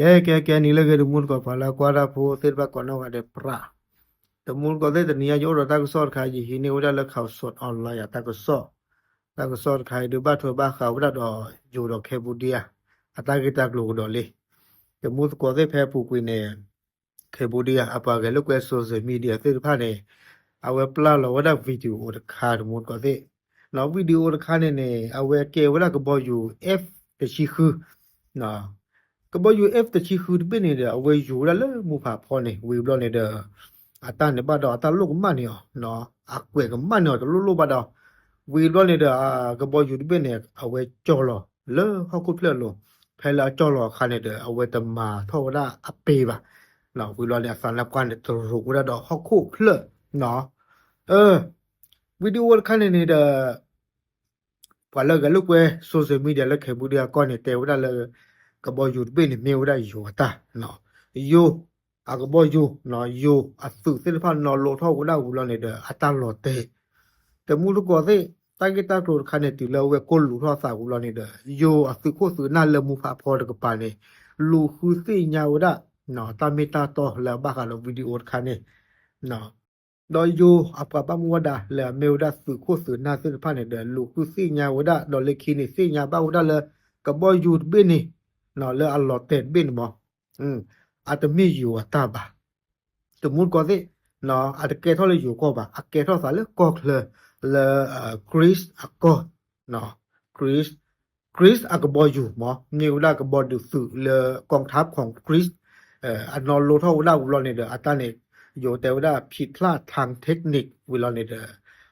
ကဲ ကဲ ကဲ နံၤလၢအဂ့ၤ တမူတကိး ပှၤလၢအကွၢ်တၢ်ဖိသ့ၣ်တဖၣ်ကိးနီၢ်ဂၤဒဲးပြး, တမူတကိးသ့ၣ် တနံၤညါယအိၣ်ဒီးတၢ်ကစီၣ်တခါ ယဟံးန့ၢ်ဝဲဒၣ်လၢ Khaosod Online အတၢ်ကစီၣ်, တၢ်ကစီၣ်တခါအံၤဒုးဘၣ်ထွဲဘၣ်ဃးဝဲဒၣ်ဒီးယိၤဒီး Cambodia အတၢ်ဂ့ၢ်တၢ်ကျိၤကဒီးလံ. တမူတကိးသ့ၣ် ဖဲအပူၤကွံာ်န့ၣ် Cambodia အပှၤဂဲၤလိာ်ကွဲ social media သ့ၣ်တဖၣ်န့ၣ် အဝဲပျၢ်လီၤဝဲဒၣ် video တခါ တမူတကိးသ့ၣ်, video တခါန့ၣ်န့ၣ် အဝဲကဲဝဲဒၣ်ကဘီယူၤ F တဆံဃု ကဘီယူၤ F တဆံဃုတဘ့ၣ်န့ၣ်ဒီး အဝဲယူၤဝဲဒၣ်လၢမူဖးဖီန့ၣ် ဝံၤဘျီန့ၣ်ဒီး အတၢ်န့ၣ်ဘၣ်ဒီးအတၢ်လိၣ်ကမၣ်န့ၢ်အီၤ, အကွဲးကမၣ်န့ၢ်အီၤတလိၣ်လိၣ်ဘၣ်ဒီး ဝံၤဘျီန့ၣ်ဒီး ကဘီယူၤတဘ့ၣ်န့ၣ် အဝဲကၠီၢ်လီၤလၢဟီၣ်ခိၣ်ဖျၢၣ်အလိၤ, ဖဲလၢအကၠီၢ်လီၤအခါန့ၣ်ဒီး အဝဲတမၤထီၣ်ဝဲဒၣ်အပ့ၤဘၣ်, ဝံၤဘျီန့ၣ် အသးလၢပှၢ်န့ၣ် တရူးဝဲဒၣ်ဒီးဟီၣ်ခိၣ်ဖျၢၣ်, video တခါန့ၣ်န့ၣ်ဒီး ပှၤလၢဂဲၤလိာ်ကွဲ social media လၢ Cambodia အကီၢ်န့ၣ် တဲဝဲဒၣ်လၢ ကဘီယူၤတဘ့ၣ်န့ၣ် မ့ၢ်ဝဲဒၣ်ယိၤအတၢ်, ယိၤအကဘီယူၤ, ယိၤအသုးသ့ၣ်တဖၣ်နီၣ်လိထီၣ်ဝဲဒၣ်ဝံၤလီၤန့ၣ်ဒီး အတၢ်လီၤတဲာ်, တမူတကိးသ့ၣ် တၢ်ဂ့ၢ်တၢ်ကျိၤတခါန့ၣ် တုၤလၢအဝဲကိၢ်လူးထီၣ်သးဝံၤလီၤန့ၣ်ဒီး ယိၤအသုးခိၣ်သုးနၢ်လၢမူဖးဖီတကပၤန့ၣ် လူၤဃုသ့ၣ်ညါဝဲဒၣ် တၢ်မ့ၢ်တၢ်တီလၢအဘၣ်ဃးဒီး video တခါန့ၣ် ဒီးယိၤအပှၤဘၣ်မူဘၣ်ဒါလၢအမ့ၢ်ဝဲဒၣ်သုးခိၣ်သုးနၢ်သ့ၣ်တဖၣ်န့ၣ်ဒီး လူၤဃုသ့ၣ်ညါဝဲဒၣ် ဒီးလၢခံန့ၣ် သ့ၣ်ညါဘၣ်ဝဲဒၣ်လၢ ကဘီယူၤတဘ့ၣ်န့ၣ် လၢအလီၤတဲာ်တဘ့ၣ်န့ၣ်မး အတမ့ၢ်ယိၤအတၢ်ဘၣ်. တမူတကိးသ့ၣ် အတကဲထီၣ်လၢယိၤကီၢ်ဘၣ်, အကဲထီၣ်သးလၢကီၢ်ချၢ လၢ Greece အကီၢ်, Greece, Greece အကဘီယူၤမး မ့ၢ်ဝဲဒၣ်ကဘီဒုးသုးလၢ กองทัพของ Greece အနီၣ်လိထီၣ်ဝဲဒၣ်ဝံၤလီၤန့ၣ်ဒီး အတၢ်န့ၣ် ယိၤတဲဝဲဒၣ် ผิดพลาดทางเทคนิค ဝံၤလီၤန့ၣ်ဒီး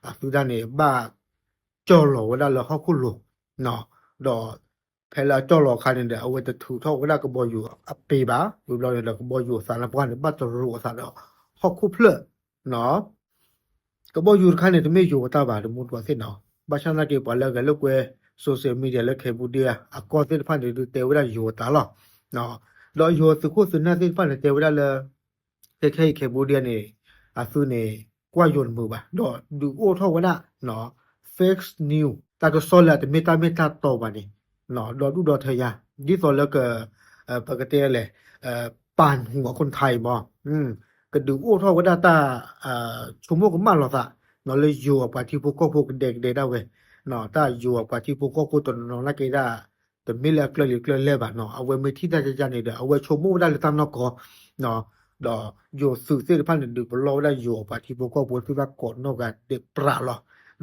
အသုးတၢ်န့ၣ် ဘၣ်ကၠီၢ်လီၤဝဲဒၣ်လၢဟီၣ်ခိၣ်လိၤ ဒီး ဖဲလၢအကၠီၢ်လီၤအခါန့ၣ်ဒီး အဝဲတထုးထီၣ်ဝဲဒၣ်ကဘီယူၤအပ့ၤဘၣ်, ဝံၤဘျီန့ၣ်ဒီး ကဘီယူၤအသးလၢပှၢ်န့ၣ် ဘၣ်တရူးအသးဒီးဟီၣ်ခိၣ်ဖျၢၣ် ကဘီယူၤတခါန့ၣ် တမ့ၢ်ယိၤအတၢ်ဘၣ် တမူတကိးသ့ၣ်နီၤ, ဘၣ်ဆၣ်သနာ်က့ ပှၤလၢဂဲၤလိာ်ကွဲ social media လၢ Cambodia အကီၢ်သ့ၣ်တဖၣ်န့ၣ် ဒုးတဲဝဲဒၣ်ယိၤအတၢ်လီၤ. ဒီးယိၤသုးခိၣ်သုးနၢ်သ့ၣ်တဖၣ်န့ၣ် တဲဝဲဒၣ်လၢ ခဲခဲအံၤ Cambodia န့ၣ် အသုးန့ၣ် ကွၢ်ယိၤတမုာ်ဘၣ် ဒီးဒုးအိၣ်ထီၣ်ဝဲဒၣ် fake news တၢ်ကစီၣ်လၢအတမ့ၢ်တၢ်မ့ၢ်တၢ်တီဘၣ်န့ၣ် ဒီဒူၣ်ဒီထၢယါ ဒ်သိးလၢက ပကတဲလဲၣ် ပၢ်ဟူးအခိၣ်ထါအံၤမး ကဒုးအိၣ်ထီၣ်ဝဲဒၣ်တၢ် ဆိကမိၣ်ကမၣ်လိာ်သး လၢယိၤအပှၤထံဖိကီၢ်ဖိကဒဲကဒဲဒၣ်ဝဲ တၢ်ယိၤအပှၤထံဖိကီၢ်ဖိတနီၤနီၤနာ်က့ဒၣ် တမ့ၢ်လၢအကျၢၢ်လံၤကျၢၢ်လဲၢ်ဘၣ်နီၤ အဝဲမ့ၢ်ထံၣ်တၢ်ကကန့ၣ်ဒီး အဝဲဆိကမိၣ်ဝဲဒၣ်လၢတၢ်နီၢ်ကီၢ် ဒီးယိၤသုးသ့ၣ်တဖၣ်န့ၣ် ဒုးပလီၢ်ဝဲဒၣ်ယိၤအပှၤထံဖိကီၢ်ဖိသ့ၣ်တဖၣ်ကိးနီၢ်ဂၤဒဲးပြးလီ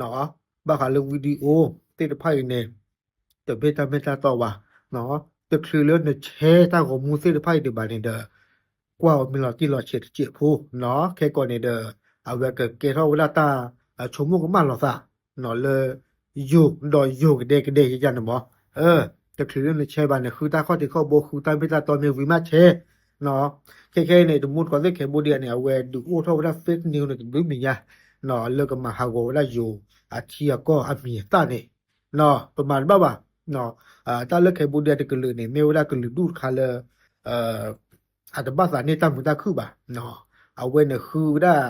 ၤ. ဘၣ်ဃးလၢ video သ့ၣ်တဖၣ်အံၤန့ၣ် တမ့ၢ်တၢ်မ့ၢ်တၢ်တီဘၣ် တချုးလၢနဆဲတၢ်ဂီၤမူသ့ၣ်တဖၣ်အံၤဒံးဘၣ်န့ၣ်ဒီး ကွၢ်အီၤမ့ၢ်လီၤတံၢ်လီၤဆဲးတစဲးဖိ ခဲကိာ်န့ၣ်ဒီး အဝဲကကဲထီၣ်ဝဲဒၣ်တၢ် ဆိကမိၣ်ကမၣ်လိာ်သး လၢ ယိၤဒီးယိၤကဒဲကဒဲယယန့ၣ်မး တချုးလၢနဆဲဘၣ်န့ၣ် ဃုတၢ်ခီၣ်ထံးခီၣ်ဘိ ဃုတၢ်မ့ၢ်တၢ်တီမ့ၢ်ဝံၤမးဆဲ ခဲခဲအံၤန့ၣ် တမူတကိးသ့ၣ် Cambodia န့ၣ် အဝဲဒုးအိၣ်ထီၣ်ဝဲဒၣ် fake news န့ၣ် တဘျုးမံၤညါ လၢကမၤဟးဂီၤဝဲဒၣ်ယိၤအထံအကီၢ်အမံၤအသၣ်န့ၣ် ပမၤတဘၣ်ဘၣ် တၢ်လၢ Cambodia တကလုာ်န့ၣ် မ့ၢ်ဝဲဒၣ်ကလုာ်ဒူၣ်တခါလၢ အတဘၣ်သးန့ၢ်တၢ်မုာ်တၢ်ခုၣ်ဘၣ်. အဝဲန့ၣ်ဃုဝဲဒၣ်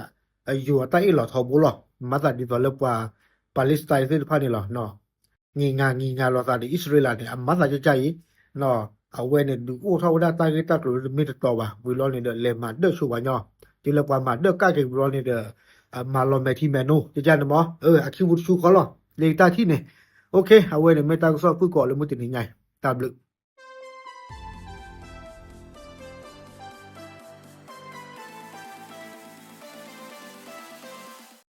ယိၤအတၢ်အ့ၣ်လိာ်ထီဘိလီၤ. မၤသးဒ်သိးလၢပှၤ Palestine သ့ၣ်တဖၣ်န့ၣ်လီၤ. ငံၤငါငံၤငါလိာ်သးဒီး အံၣ်စရ့လးန့ၣ် အမၤသးကကါအံၤ အဝဲန့ၣ်ဒုးအိၣ်ထီၣ်ဝဲဒၣ်တၢ်ဂ့ၢ်တၢ်ကျိၤလၢတမ့ၢ်တတီဘၣ် ဝံၤလီၤန့ၣ်ဒီး လဲၤမၤဒၢၣ်ဆိပှၤညီ တုၤလၢပှၤမၤဒၢၣ်ကၣ်က့ၤဝံၤလီၤန့ၣ်ဒီး မၤလီၤမဲာ်ထံမဲာ်နိ ကကါန့ၣ်မး အခံပူၤတဆူဃီလီၤ လၢတၢ်ထံၣ်န့ၣ် OK အဝဲန့ၣ်မ့ၢ်တၢ်ကစီၣ်ဖုၣ်ကိာ်လၢမုၢ်တနံၤညါအံၤ တၢ်ဘျုး